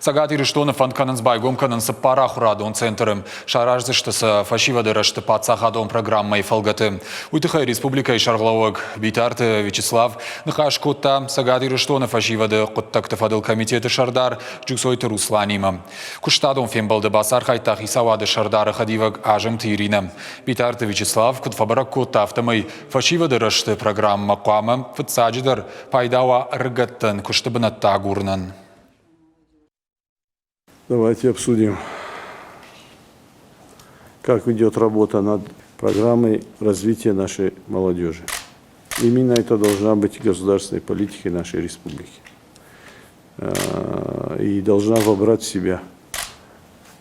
Цӕгат Ирыстоны фӕнд кӕнынц байгом кӕнын цыппар ахуырадон центры. Сараздзысты сӕ фӕсивӕды рӕзты паддзахадон программӕйы фӕлгӕты. Уый тыххӕй республикӕйы сӕргълӕууӕг Битарты Вячеслав ныхас кодта Цӕгат Ирыстоны фӕсивӕды хъуыддӕгты фӕдыл комитеты сӕрдар Джусойты Русланимӕ. Куыстадон фембӕлды бацархайдта хицауады сӕрдары хӕдивӕг Азымты Иринӕ. Битарты Вячеслав куыд фӕбӕрӕг кодта, афтӕмӕй фӕсивӕды рӕзты программӕ хъуамӕ фыццаджыдӕр пайда уа ӕрыгӕттӕн куысты бынӕттӕ агурынӕн. Давайте обсудим, как идет работа над программой развития нашей молодежи. Именно это должна быть государственной политикой нашей республики. И должна вобрать в себя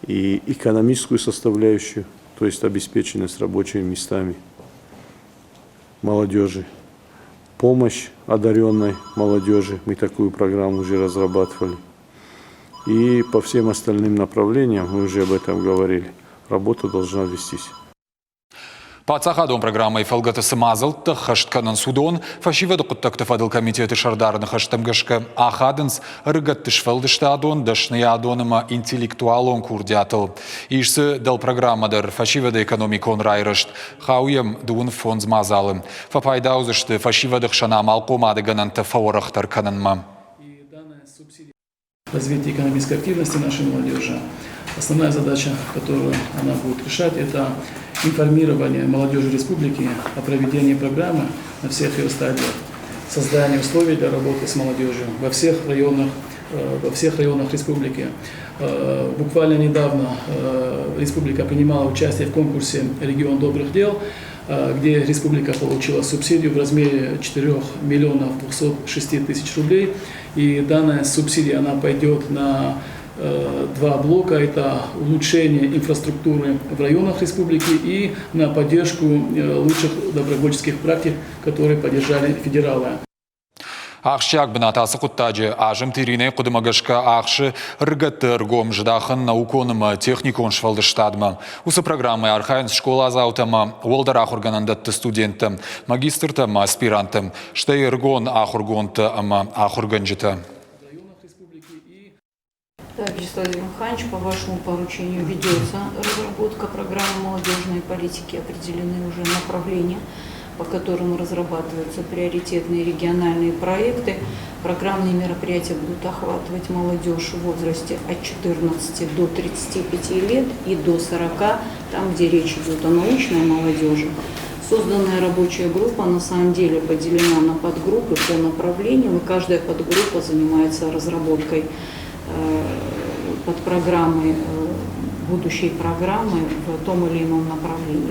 и экономическую составляющую, то есть обеспеченность рабочими местами молодежи, помощь одаренной молодежи, мы такую программу уже разрабатывали. И по всем остальным направлениям, мы уже об этом говорили, работа должна вестись. Паддзахадон программӕйы фӕлгӕты цы мадзӕлттӕ ххӕст кӕнынц, уыдон фӕсивӕды хъуыддӕгты фӕдыл комитеты сӕрдары ныхӕстӕм гӕсгӕ ахадынц ӕрыгӕтты сфӕлдыстадон, дӕсныйадон ӕмӕ интеллектуалон курдиатыл. Ис дзы дӕлпрограммӕ дӕр фӕсивӕды экономикон райрӕзт, хауы йӕм 35 мадзалы. Фӕпайда уыдзысты фӕсивӕды хсӕн амалхъомады гӕнӕнтӕ фӕуӕрӕхдӕр кӕнынмӕ. Развитие экономической активности нашей молодежи. Основная задача, которую она будет решать, это информирование молодежи республики о проведении программы на всех ее стадиях, создание условий для работы с молодежью во всех районах республики. Буквально недавно республика принимала участие в конкурсе «Регион добрых дел», где республика получила субсидию в размере 4 миллионов 206 тысяч рублей. И данная субсидия, она пойдет на два блока. Это улучшение инфраструктуры в районах республики и на поддержку лучших добровольческих практик, которые поддержали федералы. Ахсджиаг бынат ацы хъуыддаджы Азымты Иринӕйы хъуыдымӕ гӕсгӕ ахсы ӕрыгӕтты ӕргом здахын наукон ӕмӕ техникон сфӕлдыстадмӕ. Уыцы программӕйы архайынц скъоладзаутӕ ӕмӕ уӕлдӕр ахуыргӕнӕндӕтты студенттӕ, магистртӕ ӕмӕ аспиранттӕ, стӕй ӕрыгон ахуыргондтӕ ӕмӕ ахуыргӕнджытӕ. Да, Вячеслав Михайлович, по вашему поручению ведется разработка программы молодежной политики, определены уже направления, по которым разрабатываются приоритетные региональные проекты. Программные мероприятия будут охватывать молодежь в возрасте от 14 до 35 лет и до 40, там, где речь идет о научной молодежи. Созданная рабочая группа на самом деле поделена на подгруппы по направлениям, и каждая подгруппа занимается разработкой подпрограммы, будущей программы в том или ином направлении.